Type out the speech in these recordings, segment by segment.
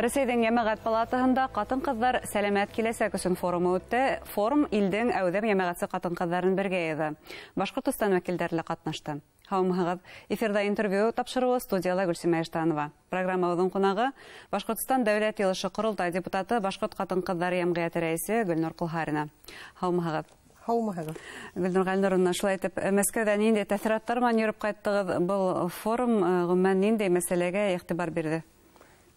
Рәсәйҙең Йәмәғәт палатаһында ҡатын-ҡыҙҙар сәләмәт киләсәк өсөн форумы үтте. Форум илдең әүҙем йәмәғәтсе ҡатын-ҡыҙҙарын бергә йыйҙы. Башҡортостан вәкилдәре лә ҡатнашты. Һаумыһығыҙ. Эфирҙа интервью тапшырыуы, студияла Гөлсимә Иштанова. Программабыҙҙың ҡунағы Башҡортостан Дәүләт Йыйылышы Ҡоролтай депутаты, Башҡорт ҡатын-ҡыҙҙары йәмғиәте рәйесе Гөлнур Ҡолһарина. Һаумыһығыҙ. Һаумыһығыҙ. Гөлнур Ғәлинуровна, шулай итеп, Мәскәүҙә ниндәй тәьҫораттар менән йөрөп ҡайттығыҙ? Был форум ғөмүмән ниндәй мәсьәләгә иғтибар бирҙе?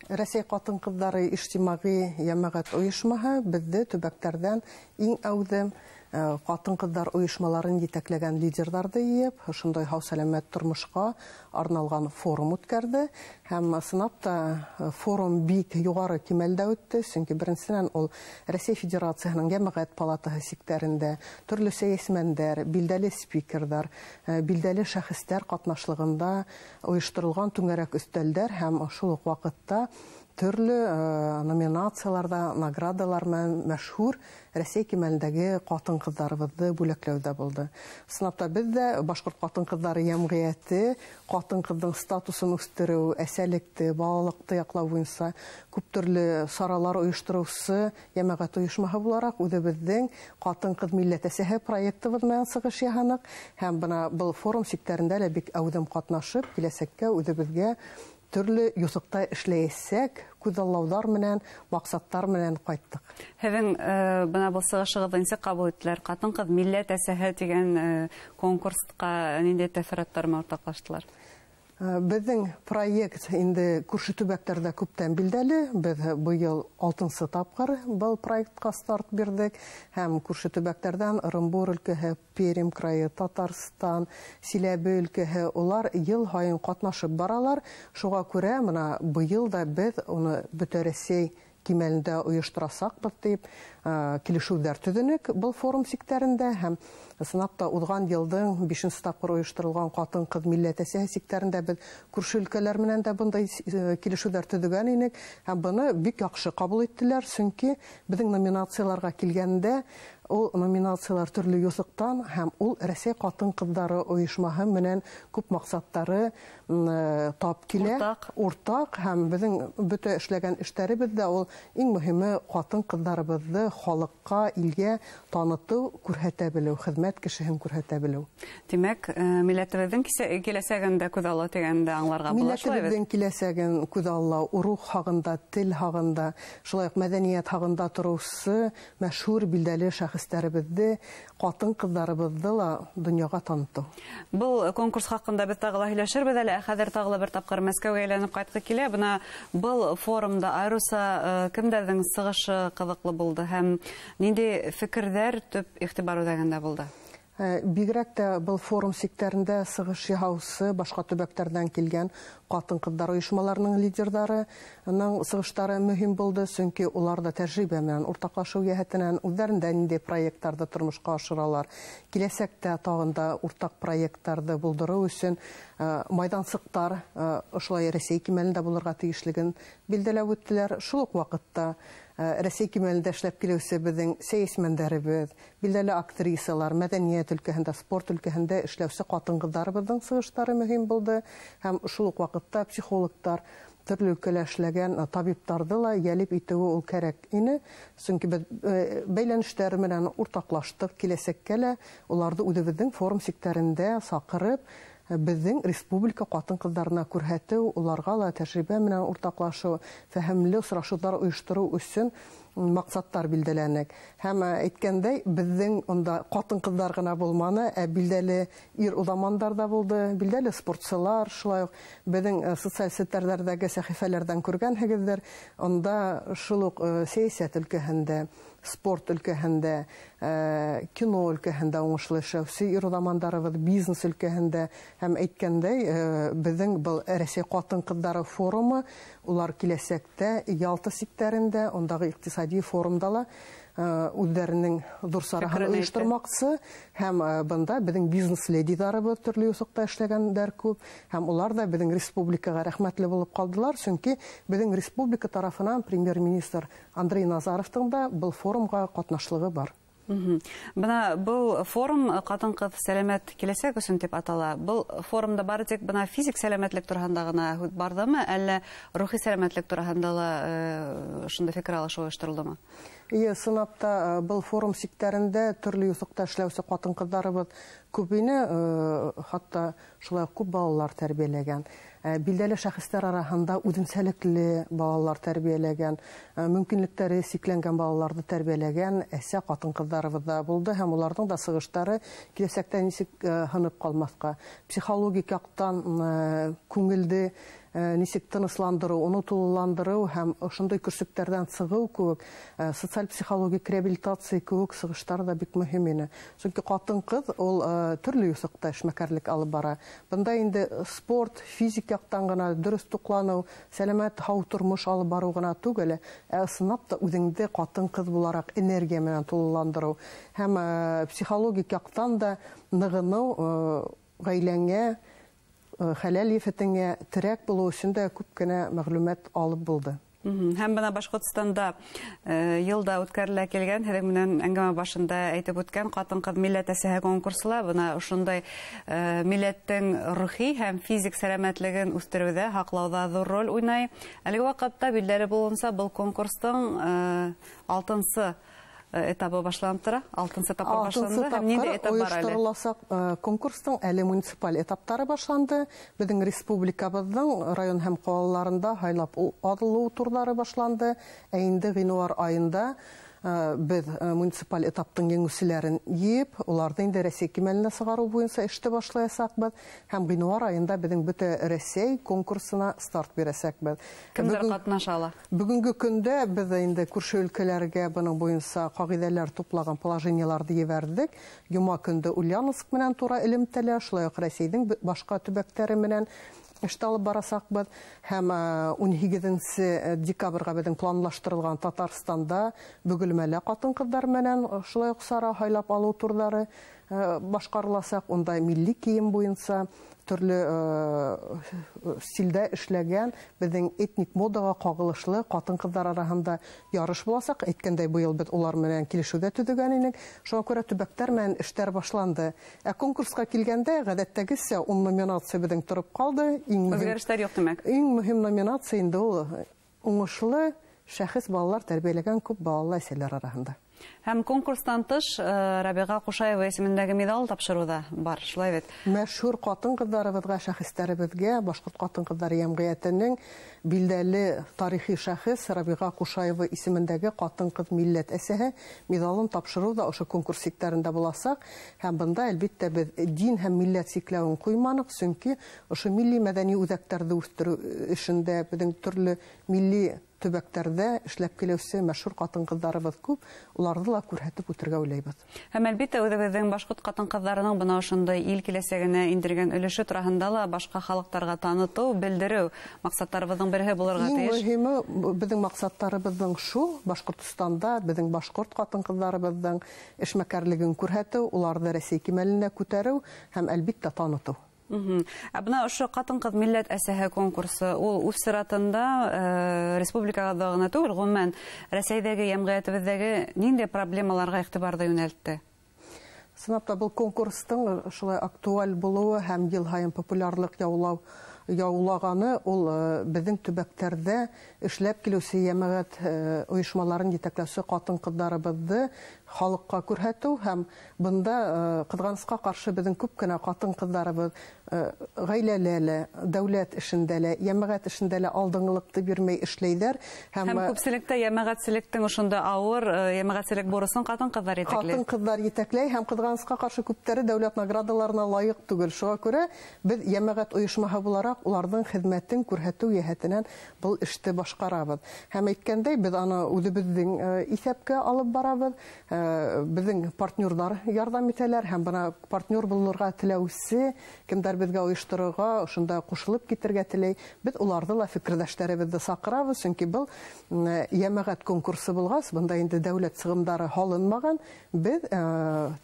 Рәсәй ҡатын-ҡыҙҙары ижтимағи йәмәғәт ойошмаһы беҙҙе төбәктәрҙән иң әүҙем ҡатын-ҡыҙҙар ойошмаларын етәкләгән лидерҙарҙы йыйып, ошондай һау-сәләмәт тормошҡа арналған форум үткәрҙе. Һәм ысынлап та форум бик юғары кимәлдә үтте, сөнки беренсенән ул Рәсәй Федерацияһының Йәмәғәт палатаһы сиктәрендә төрлө сәйәсмәндәр, билдәле спикерҙар, билдәле шәхестәр ҡатнашлығында ойошторолған түңәрәк өҫтәлдәр һәм шул уҡ ваҡытта төрлө номинацияларҙа наградалар менән мәшһүр Рәсәй кимәлендәге ҡатын-ҡыҙҙарыбыҙҙы бүләкләүҙә булды. Ысынлап та беҙ ҙә Башҡорт ҡатын-ҡыҙҙары йәмғиәте ҡатын-ҡыҙҙың статусын үҫтереү, әсәлекте, балалыҡты яҡлау буйынса күп төрлө саралар ойоштороусы йәмәғәт ойошмаһы булараҡ үҙебеҙҙең Ҡатын-ҡыҙ милләт әсәһе проектыбыҙ менән сығыш яһаныҡ һәм бына был форум сиктәрендә лә бик әүҙем ҡатнашып, киләсәккә үҙебеҙгә төрлө юҫыҡта эшләйәсәк күҙаллауҙар менән, маҡсаттар менән ҡайттыҡ. Һеҙҙең бына был сығышығыҙҙы нисек ҡабул иттеләр? Ҡатын-ҡыҙ милләт әсәһе тигән конкурсҡа ниндәй тәьҫораттар менән уртаҡлаштылар? Беҙҙең проект инде күрше төбәктәрҙә күптән билдәле. Беҙ быйыл алтынсы тапҡыр был проектҡа старт бирҙек һәм күрше төбәктәрҙән Ырымбур өлкәһе, Пермь крайы, Татарстан, Силәбе өлкәһе улар йыл һайын ҡатнашып баралар. Шуға күрә бына быйыл да беҙ уны Бөтә Рәсәй кимәлендә ойошторасаҡбыҙ тип килешеүҙәр төҙөнөк был форум сиктәрендә һәм ысынлап та уҙған йылдың бишенсе тапҡыр ойошторолған ҡатын-ҡыҙ милләт әсәһе сиктәрендә беҙ күрше өлкәләр менән дә бындай килешеүҙәр төҙөгән инек һәм быны бик яҡшы ҡабул иттеләр, сөнки беҙҙең номинацияларға килгәндә ул номинациялар төрлө юҫыҡтан һәм ул Рәсәй ҡатын-ҡыҙҙары ойошмаһы менән күп маҡсаттары тап килә. Уртаҡ. Уртаҡ һәм беҙҙең бөтә эшләгән эштәребеҙ ҙә ул иң мөһиме ҡатын-ҡыҙҙарыбыҙҙы халыҡҡа, илгә танытыу, күрһәтә белеү, хеҙмәт кешеһен күрһәтә белеү. Тимәк, милләтебеҙҙең киләсәген дә күҙ аллау тигәнде аңларға була, шулай бит? Милләтебеҙҙең киләсәген күҙ аллау, рух һағында, тел һағында, шулай уҡ мәҙәниәт һағында тороусы мәшһүр билдәле шәхестәребеҙҙе, ҡатын-ҡыҙҙарыбыҙҙы ла донъяға танытыу. Был конкурс хаҡында беҙ тағы ла һөйләшербеҙ әле. Ә хәҙер тағы ла бер тапҡыр Мәскәүгә әйләнеп ҡайтҡы килә. Бына был форумда айырыуса кемдәрҙең сығышы ҡыҙыҡлы булды һәм ниндәй фекерҙәр төп иғтибар үҙәгендә булды? Бигерәк тә был форум сиктәрендә сығыш яһаусы башҡа төбәктәрҙән килгән ҡатын-ҡыҙҙар ойошмаларының лидерҙарының сығыштары мөһим булды, сөнки улар да тәжрибә менән уртаҡлашыу йәһәтенән үҙҙәрендә ниндәй проекттарҙы тормошҡа ашыралар, киләсәктә тағын да уртаҡ проекттарҙы булдырыу өсөн майҙансыҡтар ошолай Рәсәй кимәлендә булырға тейешлеген билдәләп үттеләр. Шул уҡ ваҡытта Рәсәй кимәлендә эшләп килеүсе беҙҙең сәйәсмәндәребеҙ, билдәле актрисалар, мәҙәниәт өлкәһендә, спорт өлкәһендә эшләүсе ҡатын-ҡыҙҙарыбыҙҙың сығыштары мөһим булды. Һәм шул уҡ ваҡытта психологтар, төрлө өлкәлә эшләгән табиптарҙы ла йәлеп итеүе ул кәрәк ине. Сөнки беҙ бәйләнештәр менән уртаҡлаштыҡ, киләсәккә лә уларҙы үҙебеҙҙең форум сиктәрендә саҡырып, беҙҙең республика ҡатын-ҡыҙҙарына күрһәтеү, уларға ла тәжрибә менән уртаҡлашыу, фәһемле осрашыуҙар ойоштороу өсөн маҡсаттар билдәләнек. Һәм әйткәндәй, беҙҙең унда ҡатын-ҡыҙҙар ғына булманы, ә билдәле ир уҙамандар ҙа булды, билдәле спортсылар, шулай уҡ беҙҙең социаль селтәрҙәрҙәге сәхифәләрҙән күргәнһегеҙҙер, унда шул уҡ сәйәсәт өлкәһендә, спорт өлкәһендә, кино өлкәһендә уңышлы эшләүсе ир уҙамандарыбыҙ, бизнес өлкәһендә. Һәм әйткәндәй, беҙҙең был Рәсәй ҡатын-ҡыҙҙары форумы, улар киләсәктә Ялта сиктәрендә, ундағы иҡтисади форумда ла үҙҙәренең ҙур сараһын Фекерен әйтте. ойоштормаҡсы. Һәм бында беҙҙең бизнес-ледидарыбыҙ төрлө юҫыҡта эшләгәндәр күп, һәм улар ҙа беҙҙең республикаға рәхмәтле булып ҡалдылар, сөнки беҙҙең республика тарафынан премьер-министр Андрей Назаровтың да был форумға ҡатнашлығы бар. Бына был форум ҡатын-ҡыҙ сәләмәт киләсәк өсөн тип атала. Был форумда бары тик бына физик сәләмәтлек тураһында ғына һүҙ барҙымы, әллә рухи сәләмәтлек тураһында ла ошондай фекер алышыу ойошторолдомо? Эйе, ысынлап та был форум сиктәрендә төрлө юҫыҡта эшләүсе ҡатын-ҡыҙҙарыбыҙ күп ине, хатта шулай уҡ күп балалар тәрбиәләгән. Билдәле шәхестәр араһында үҙенсәлекле балалар тәрбиәләгән, мөмкинлектәре сикләнгән балаларҙы тәрбиәләгән әсә ҡатын-ҡыҙҙарыбыҙ ҙа булды, һәм уларҙың да сығыштары киләсәктә нисек һынып ҡалмаҫҡа, психологик яҡтан күңелде нисек тынысландырыу, уны тулыландырыу һәм ошондай көрсөктәрҙән сығыу кеүек, социаль-психологик реабилитация кеүек сығыштар да бик мөһим ине. Сөнки ҡатын-ҡыҙ ул төрлө юҫыҡта эшмәкәрлек алып бара. Бында инде спорт, физик яҡтан ғына дөрөҫ туҡланыу, сәләмәт һау тормош алып барыу ғына түгел, ә ысынлап та үҙеңде ҡатын-ҡыҙ булараҡ энергия менән тулыландырыу һәм психологик яҡтан да нығыныу, ғаиләңә, хәләл ефетеңә терәк булыу өсөн дә күп кенә мәғлүмәт алып булды. Һәм бына Башҡортостанда йылда үткәрелә килгән, һеҙҙең менән әңгәмә башында әйтеп үткән ҡатын-ҡыҙ милләт әсәһе конкурсы ла бына ошондай милләттең рухи һәм физик сәләмәтлеген үҫтереүҙә, һаҡлауҙа ҙур роль уйнай. Әлеге ваҡытта билдәле булыуынса, был конкурстың 6-нсы этабы башланып тора, 6-нсы тапҡыр башланды. Һәм ниндәй этап бар әле? Ойоштороласаҡ конкурстың әле муниципаль этаптары башланды. Беҙҙең республикабыҙҙың район һәм ҡалаларында һайлап алыу турҙары башланды. Ә инде ғинуар айында беҙ муниципаль этаптың еңеүселәрен йыйып, уларҙы инде Рәсәй кимәленә сығарыу буйынса эште башлаясаҡбыҙ. Һәм ғинуар айында беҙҙең бөтә Рәсәй конкурсына старт бирәсәкбеҙ. Кемдәр ҡатнаша ала? Бөгөнгө көндә беҙ инде күрше өлкәләргә бының буйынса ҡағиҙәләр туплаған положениеларҙы ебәрҙек. Йома көндө Ульяновск менән тура элемтәлә, шулай уҡ Рәсәйҙең башҡа төбәктәре менән эште алып барасаҡбыҙ. Һәм 18 декабргә беҙҙең планлаштырылған Татарстанда Бөгөлмәлә ҡатын-ҡыҙҙар менән шулай уҡ сара һайлап алыу турҙары башҡарыласаҡ. Унда милли кейем буйынса төрлө стилдә эшләгән беҙҙең этник модаға ҡағылышлы ҡатын-ҡыҙҙар араһында ярыш буласаҡ. Әйткәндәй, быйыл беҙ улар менән килешеүҙә төҙөгән инек. Шуға күрә төбәктәр менән эштәр башланды. Ә конкурсҡа килгәндә, ғәҙәттәгесә 10 номинация беҙҙең тороп ҡалды. Үҙгәрештәр юҡ, тимәк. Иң мөһим номинация инде ул уңышлы шәхес балалар тәрбиәләгән күп балалы әсәләр араһында. Һәм конкурстан тыш Рабиға Ҡушаева исемендәге миҙал тапшырыу ҙа бар, шулай бит? Мәшһүр ҡатын-ҡыҙҙарыбыҙға, шәхестәребеҙгә, Башҡорт ҡатын-ҡыҙҙары йәмғиәтенең билдәле тарихи шәхес Рабиға Ҡушаева исемендәге ҡатын-ҡыҙ милләт әсәһе миҙалын тапшырыу ҙа ошо конкурс сиктәрендә буласаҡ. Һәм бында, әлбиттә, беҙ дин һәм милләт сикләүен ҡуйманыҡ, сөнки ошо милли мәҙәни үҙәктәрҙе үҫтереү эшендә беҙҙең төрлө милли төбәктәрҙә эшләп килеүсе мәшһүр ҡатын-ҡыҙҙарыбыҙ күп, уларҙы ла күрһәтеп үтергә уйлайбыҙ. Һәм әлбиттә үҙебеҙҙең башҡорт ҡатын-ҡыҙҙарының бына ошондай ил киләсәгенә индергән өлөшө тураһында ла башҡа халыҡтарға танытыу, белдереү маҡсаттарыбыҙҙың береһе булырға тейеш. Иң мөһиме беҙҙең маҡсаттарыбыҙҙың шул, Башҡортостанда беҙҙең башҡорт ҡатын-ҡыҙҙарыбыҙҙың эшмәкәрлеген күрһәтеү, уларҙы Рәсәй кимәленә күтәреү һәм әлбиттә танытыу. Ә бына ошо ҡатын-ҡыҙ милләт әсәһе конкурсы ул үҙ сиратында республикаға ғына түгел, ғөмүмән Рәсәйҙәге йәмғиәтебеҙҙәге ниндәй проблемаларға иғтибарҙы йүнәлтте? Ысынлап та был конкурстың шулай актуаль булыуы һәм йыл һайын популярлыҡ яулағаны ул беҙҙең төбәктәрҙә эшләп килеүсе йәмәғәт ойошмаларын етәкләүсе ҡатын-ҡыҙҙарыбыҙҙы халыҡҡа күрһәтеү һәм бында ҡыҙғанысҡа ҡаршы беҙҙең күп кенә ҡатын-ҡыҙҙарыбыҙ ғаиләлә лә, дәүләт эшендә лә, йәмәғәт эшендә лә алдынғылыҡты бирмәй эшләйҙәр. Һәм күпселектә йәмәғәтселектең ошонда ауыр йәмәғәтселек бурысын ҡатын-ҡыҙҙар етәкләй. Ҡатын-ҡыҙҙар етәкләй һәм ҡыҙғанысҡа ҡаршы күптәре дәүләт наградаларына лайыҡ түгел. Шуға күрә беҙ йәмәғәт ойошмаһы булараҡ уларҙың хеҙмәтен күрһәтеү йәһәтенән был эште башҡарабыҙ. Һәм әйткәндәй, беҙ аны үҙебеҙҙең иҫәпкә алып барабыҙ. Беҙҙең партнерҙар ярҙам итәләр һәм бына партнер булырға теләүсе кемдәр беҙгә ойошторорға, ошонда ҡушылып китергә теләй, беҙ уларҙы ла фекерҙәштәребеҙҙе саҡырабыҙ, сөнки был йәмәғәт конкурсы булғас, бында инде дәүләт сығымдары һалынмаған, беҙ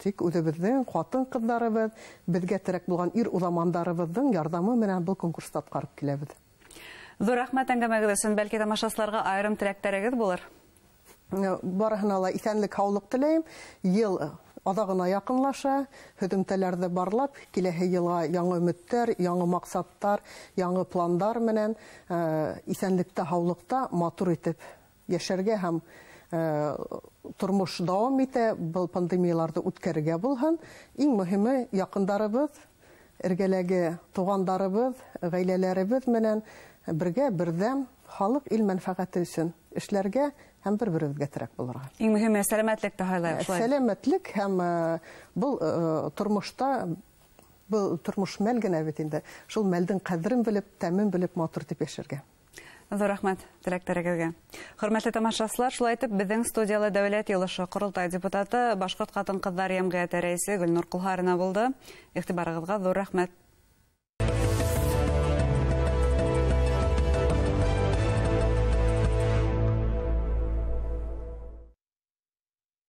тик үҙебеҙҙең ҡатын-ҡыҙҙарыбыҙ, беҙгә терәк булған ир уҙамандарыбыҙҙың ярҙамы менән был конкурста атҡарып киләбеҙ. Ҙур рәхмәт әңгәмәгеҙ өсөн, бәлки тамашасыларға айырым теләктәрегеҙ булыр. Барыһына ла иҫәнлек, һаулыҡ теләйем. Йыл аҙағына яҡынлаша, һөҙөмтәләрҙе барлап, киләһе йылға яңы өмөттәр, яңы маҡсаттар, яңы пландар менән иҫәнлектә, һаулыҡта матур итеп йәшәргә һәм тормош дауам итә, был пандемияларҙы үткәрергә булһын. Иң мөһиме яҡындарыбыҙ, эргәләге туғандарыбыҙ, ғаиләләребеҙ менән бергә берҙәм халыҡ ил мәнфәғәте өсөн эшләргә һәм бер-беребеҙгә терәк булырға. Иң мөһиме сәләмәтлек тә һайлайыҡ. Сәләмәтлек һәм был тормошта, был тормош мәл генә бит инде. Шул мәлдең ҡәҙерен белеп, тәмен белеп матур итеп йәшәргә. Ҙур рәхмәт теләктәрегеҙгә. Хөрмәтле тамашасылар, шулай итеп беҙҙең студияла Дәүләт Йыйылышы Ҡоролтай депутаты, Башҡорт ҡатын-ҡыҙҙар йәмғиәте рәйесе Гөлнур Ҡолһарина булды. Иғтибарығыҙға ҙур рәхмәт.